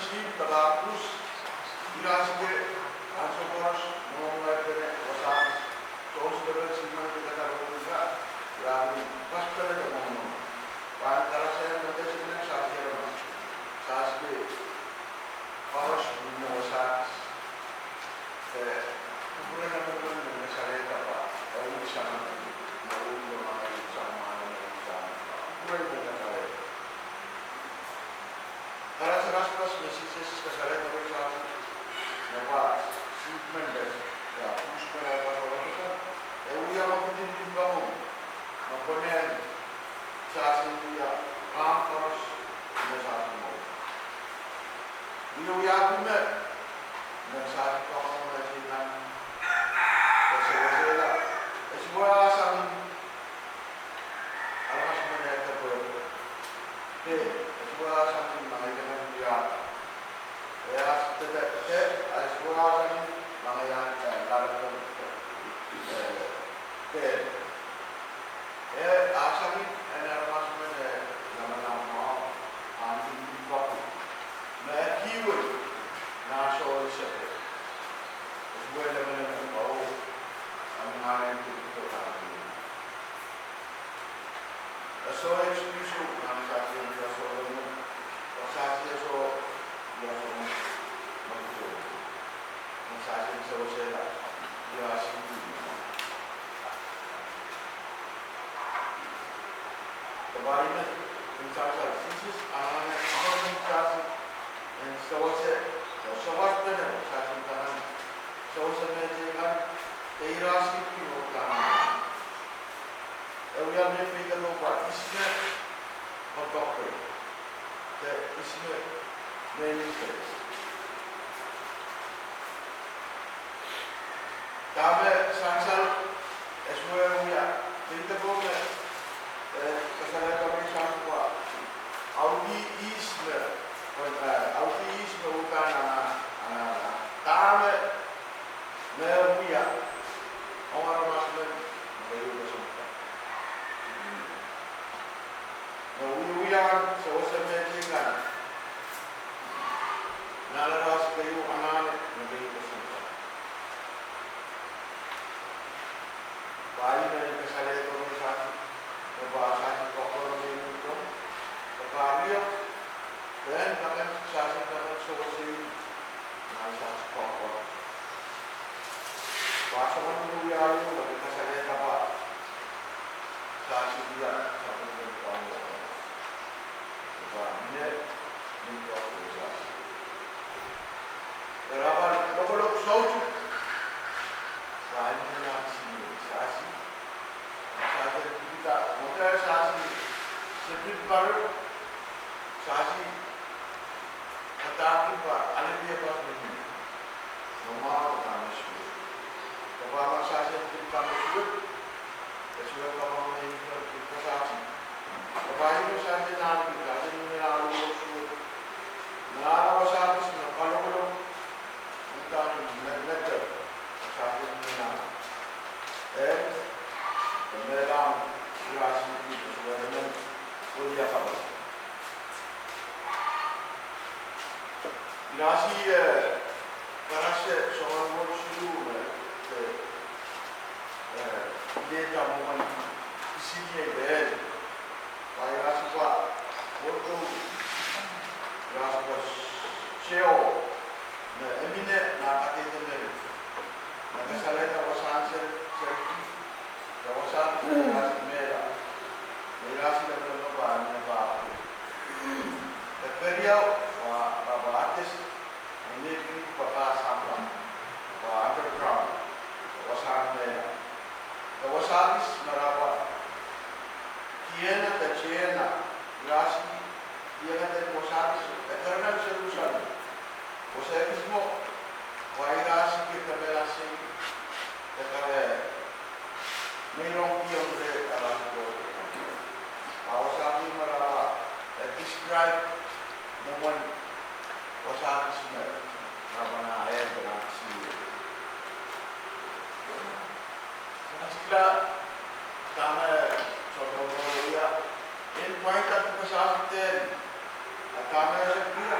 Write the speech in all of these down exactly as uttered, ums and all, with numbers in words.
Sihpw, dahme Kruhs, irail sihpw, ansou koaros, mwomwen pene, wasahn, sohte pene sihpw, me dahme kadarohng irail, irail pasapeng de mwomwen. Pahn karasehr me de sihpw, sahsi aramas, sahsi koaros, me wasahn, eh, kupwuren emenemen me kasalehda pwe, eh, unsang, me unsang, me unsang, me unsang, kupwuren me kasalehda. Karasaras me Sises kasalehda rehn sahsi, me pahn sihpw men de, ia, Kruhs men de pahn solahr, e wia me ketin limpoak, me konehng sahsi wia, rahn koaros, me sahsi mwo. Wia wia kume, me sahsi koaros me sihpw, e sewesehla, e sewesehla sang aramas men e depe. Te, e sewesehla sang ni manaman wia. E as te, te, te, e sewesehla sang ni manaman, eh, laraton, eh, te. E, a sang ni, eh, aramas men, eh, lamalam mwahu, ahn limpoak. Me kihwei, nan sohte sepe. E sewesehla men, eh, mwahu, ahn manaman limpoak. E soh excuse nan sahsi en ia soh leme, oh sahsi e soh, ia soh, me kuto. Nan sahsi en sewesehla, ia sihpw. Dahme ih me, en sahsi, Sises anahne, anahne sahsi, en sewese, oh sewese pene, sahsi en anahne, sewese me teikan, e irail sihpw me uhdahn anahne. E wia me peikan oh pahn ihs me, oh pahn pei. Te ihs me, me ni se. Dahme sansal, e sohte wia, peikan me, eh, kasalehda rehn sahsi pwe, audih ihs me, eh, audih ihs me uhdahn anahne, anahne. Dahme, me wia, ong aramas men, me keieu kesempwal. Me wiewia, sewese me teikan. Nan aramas keieu anahne, me keieu kesempwal. Pwe ih me kasalehda rehn sahsi, me pahn sahsi koapworopwor me ih me ong, pwe kahrepe, pahn pahn sahsi pahn sewese, nan sahsi koapworopwor. Pwe soangen wiewia ieu me kasalehda pwe, sahsi wia, sapwellime pahn mwo. Pwe mie, mie pahn mwo sahsi. Irail pahn lokolok soutuk. Pwe mie nan sahsi. Sahsi pil, mwohte sahsi, se pil pahn, sahsi, padahk pwe ale pil pahn mie. Mwo mwahu nan suwed. Pwe pahn sahsi pil pahn suwed. E suwed pahn mie nan pil pahn sahsi. Pwe ih me sahsi nan pil, sahsi mie nan suwed. Nan aramas sahsi me kalokolok. Uhdahn me, me te, sahsi mie nan. E, me nan, irail sihpw, suwed men, oh ia kapal. Irail sihpw, eh, karasehr soangen word siluh me, eh, eh, lehda mwomwen kisiniei lel. Pwe irail sihpw, word ko, irail sihpw, Sheol, me emine nan kadehdehn meri. Me kasalehda wasahn sel, sel, de wasahn sel irail sihpw mehla. Me irail sihpw leme pahn, me pahn. De keriau, pwe, pwe, pwe Hades, me Greek pwe pahn sampah, pwe underground, wasahn mehla. De wasakis me irail pahn, Gehenna de Sheol, irail sihpw, Gehenna de wasakis, e keren Selusalem. Wasakis mwo, pwe irail sihpw kemehla sei, de kare, me rong kiong de irail sihpw. A wasakis me irail pahn, e describe, mwomwen, wasakis me, irail pahn, e, e, e, Sehla, dahme, sohte mwo ia, en pwain dahme sahsi te, a dahme sehla,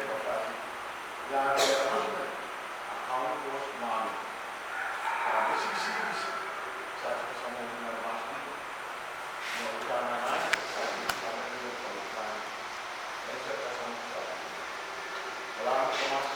Ih pahn, ia re aramas me, a Kauno Koht mwahngih. Ia me sisi, sisi, sahte kasamwohng aramas me, me uhdahn arail, sahte kasamwohng arail, e sahte kasamwohng arail. Kalahngan Thomas,